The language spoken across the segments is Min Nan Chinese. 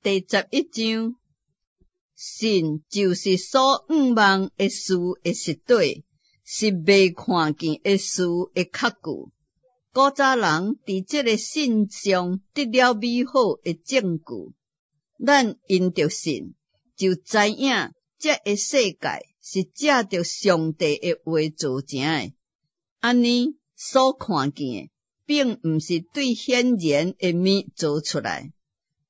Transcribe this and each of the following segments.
第11章，信就是所向望的事的實底，是未看見的事的確據。古早人佇這个信上得了美好的證據。咱因著信，就知影這个世界是藉著上帝的話造成的。按呢所看見的，並毋是對顯然的物做出來。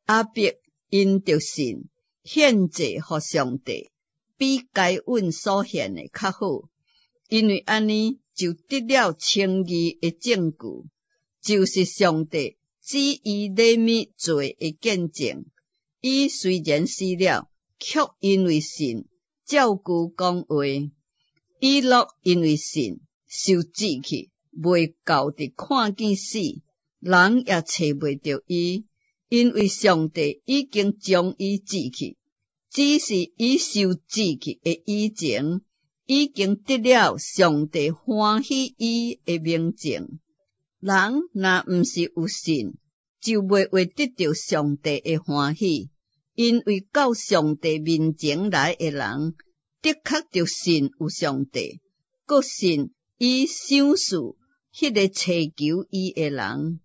亞伯因著信，獻祭予上帝，比該隱所獻的較好，因為按呢就得了稱義的證據，就是上帝指伊禮物做的見證。伊雖然死了，卻因為信照舊講話。以諾因為信受支去，袂到佇看見死，人也揣袂著伊，因為上帝已經將伊支去。只是伊受支去的以前，已經得了上帝歡喜伊的明證。人若毋是有信，就袂會得著上帝的歡喜，因為到上帝面前來的人，的確著信有上帝，閣信伊賞賜彼个尋求伊的人。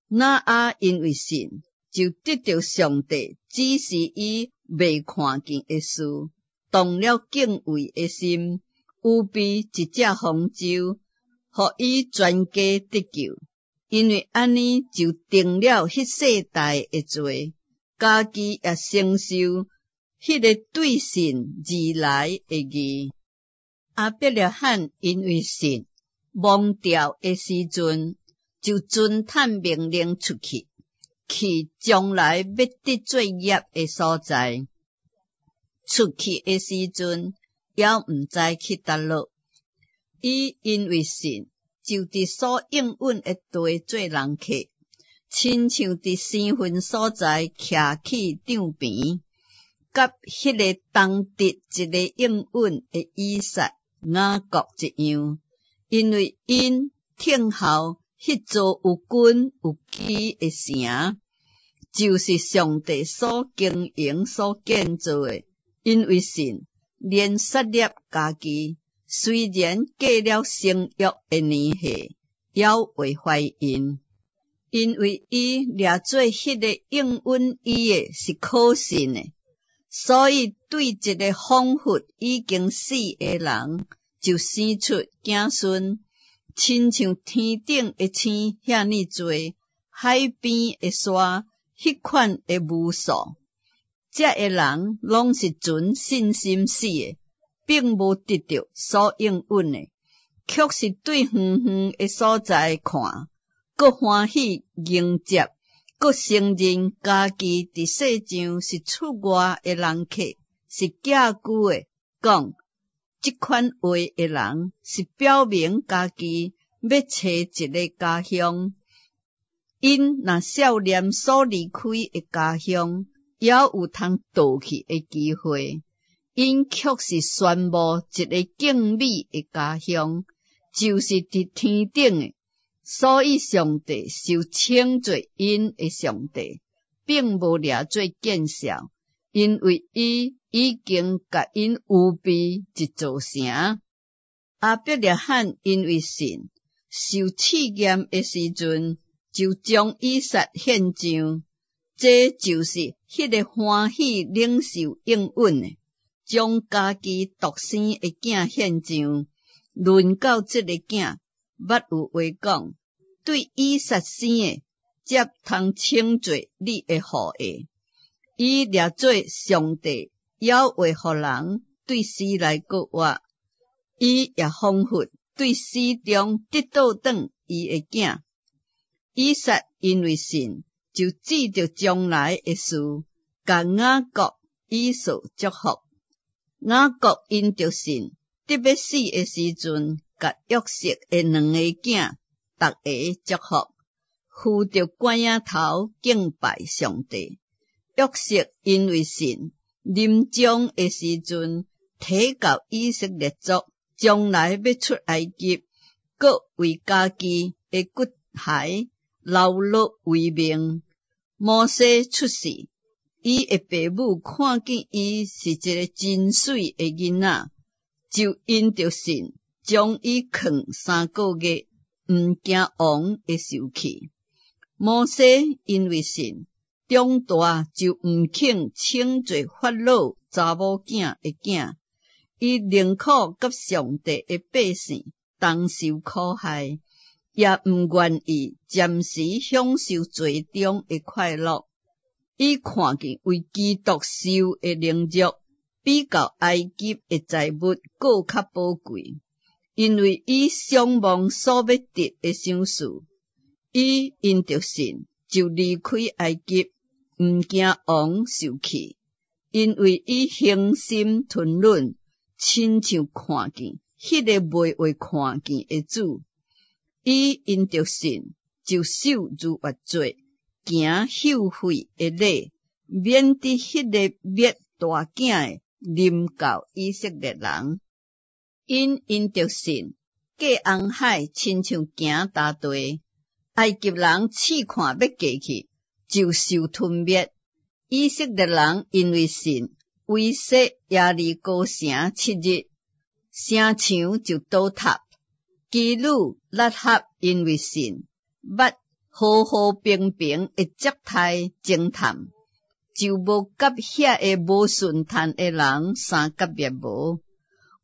挪亞因為信，就得著上帝指示伊未看見的事，動了敬畏的心，預備一隻方舟，予伊全家得救。因為按呢就定了彼世代的罪，家己也承受彼个對信而來的義。亞伯拉罕因為信，亡掉的時陣，就遵探命令出去，去將來欲得做業的所在。出去的時陣，猶毋知去佗落。伊因為信，就佇所應允的地做人客，親像佇生份所在徛起帳棚，佮彼个同得這个應允的以撒、雅各一樣，因為𪜶聽候彼座有根有基的城，就是上帝所經營、所建造的。因為信，連撒拉家己，雖然過了生育的年歲，猶未懷孕，因為伊掠做彼个應允伊的是可信的，所以對一个彷彿已經死的人，就生出子孫，親像天頂的星遐爾濟，海邊的沙彼款的無數。這个人攏是憑信心死的，並無得著所應允的，卻是對遠遠的所在看，閣歡喜迎接，閣承認家己佇世上是出外的人客，是寄居的。講這款話的人，是表明家己欲揣一个家鄉。𪜶若數念所離開的家鄉，猶有通倒去的機會。𪜶卻是宣慕一个更美的家鄉，就是佇天頂的。所以上帝受稱做𪜶的上帝，並無掠做見笑，因為伊已經共𪜶預備一座城。亞伯拉罕因為信，受試驗的時陣，就將以撒獻上，這就是彼个歡喜領受應允的，將家己獨生的囝獻上。論到這个囝，捌有話講，對以撒生的，才通稱做你的後裔。伊掠做上帝猶會予人對死來閣活，伊也彷彿對死中得倒轉伊的囝。以撒因為信，就指著將來的事，共雅各、以掃祝福。雅各因著信，得欲死的時陣，共約瑟的兩个囝，逐个祝福，扶著拐仔頭敬拜上帝。約瑟因為信，臨終的時陣，提到以色列族將來欲出埃及，閣為家己的骨骸留落遺命。摩西出世，伊的爸母看見伊是一个真媠的囡仔，就因著信，將伊囥3個月，毋驚王會受氣。摩西因為信，長大就毋肯稱做法老查某囝的囝，伊寧可佮上帝的百姓同受苦害，也毋願意暫時享受罪中的快樂。伊看見為基督受的凌辱，比較埃及的財物閣較寶貴，因為伊想望所欲得的賞賜。伊因著信，就離開埃及，毋驚王受氣，因為伊恆心吞忍，親像看見彼个袂會看見的主。伊因著信，就守逾越節，行休會的禮，免得彼个滅大囝的臨到以色列人。𪜶因著信，過紅海，親像行乾地。埃及人試看欲過去，就受吞滅。以色列人因為信，圍襲耶利哥城7日，城牆就倒塌。妓女喇合因為信，捌和和平平的接待偵探，就無佮遐个無順趁的人相佮滅無。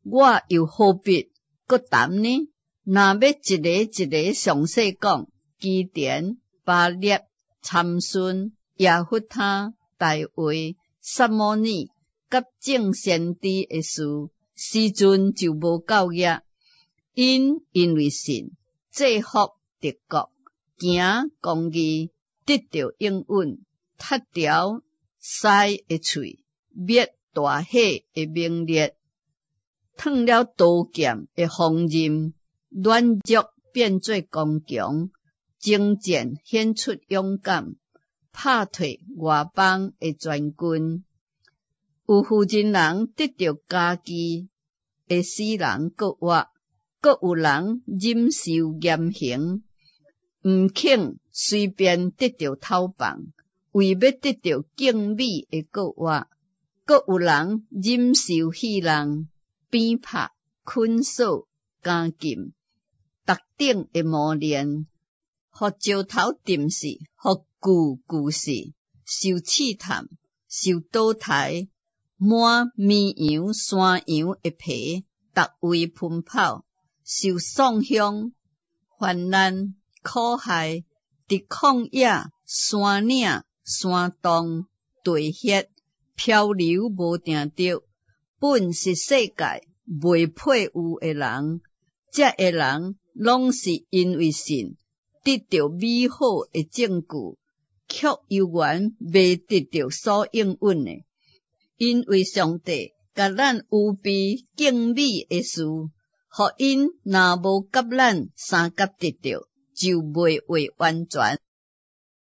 我又何必閣談呢？若欲一个一个詳細講，基甸、巴力、參孫、耶弗他、大衛、撒母耳佮眾先知的事，時陣就無夠額。𪜶因為信，制服敵國，行公義，得著應允，踢牢獅的喙，滅大火的猛烈，斷了刀劍的鋒刃，軟弱變做剛強，征戰顯出勇敢，拍退外邦的全軍。有婦人人得著家己的死人復活，閣有人忍受嚴刑，毋肯隨便得著偷放，為欲得著更美的復活。閣有人忍受戲弄、鞭拍、捆鎖、監禁、逐等的磨練，予石頭沉死，予蠄蠄死，受試探，受倒刣，摸綿羊、山羊的皮，逐位奔跑，受喪鄉、患難、苦害，佇曠野、山嶺、山洞、地穴，漂流無定著，本是世界袂配有的人，這个人攏是因為信得著美好的證據，卻猶原未得著所應允的。因為上帝共咱預備更美的事，予𪜶若無佮咱相佮得著，就袂會完全。